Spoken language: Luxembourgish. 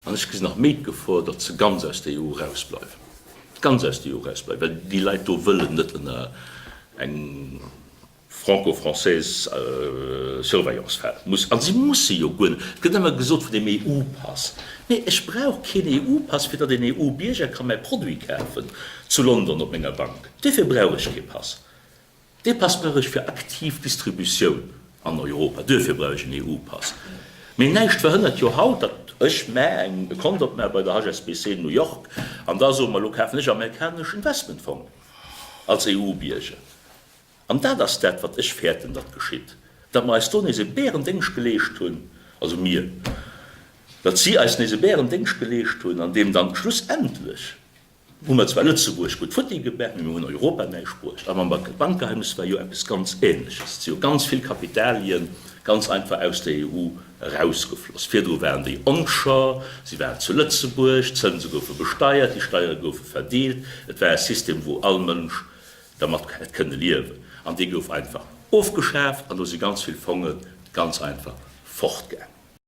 An ech gesinn nach méi d'Gefor, datt se ganz aus der EU erausbleiwen, ganz aus der EU erausbleiwen, well déi Leit do wëllen net ënner eng franco-française Surveillance falen. Muss, a si musse jo guer net. Et gëtt ëmmer gesot vun deem EU-Pass. Mee ech brauch keen EU-Pass, fir datt een EU-Bierger ka mäi Produit kafen zu London op menger Bank. Duerfir brauch ech kee Pass. Dee Pass brauch ech fir aktiv Distributioun an Europa. Duerfir brauch ech en EU-Pass. Mee näischt verhënnert jo haut, datt ech mä eng e Kont opmaache bei der HSBC New York an da soe mer, elo kafen ech amerikanesch Investmentfongen als EU-Bierger. An dat ass dat, wat ech fäerten, datt geschitt, datt mer eis do nees e Bärendéngscht geleescht hunn, also mir, datt si eis nees e Bärendéngscht geleescht hunn, an deem dann schlussendlech, Hu mer zwar Lëtzebuerg gutt futti gemaach, mee mir hunn Europa näischt bruecht. A mam Bankgeheimnis war jo eppes ganz Ähnleches. Et si jo ganz vill Kapitalien ganz einfach aus der EU erausgefloss. Virdru waren déi onshore, si waren zu Lëtzebuerg, d'Zënse goufe besteiert, déi Steiere goufe verdeelt. Et war e System, wou all Mënsch dermat hätt kënne liewen. An dee gouf einfach ofgeschaaft an do si ganz vill Fonge ganz einfach fortgaangen.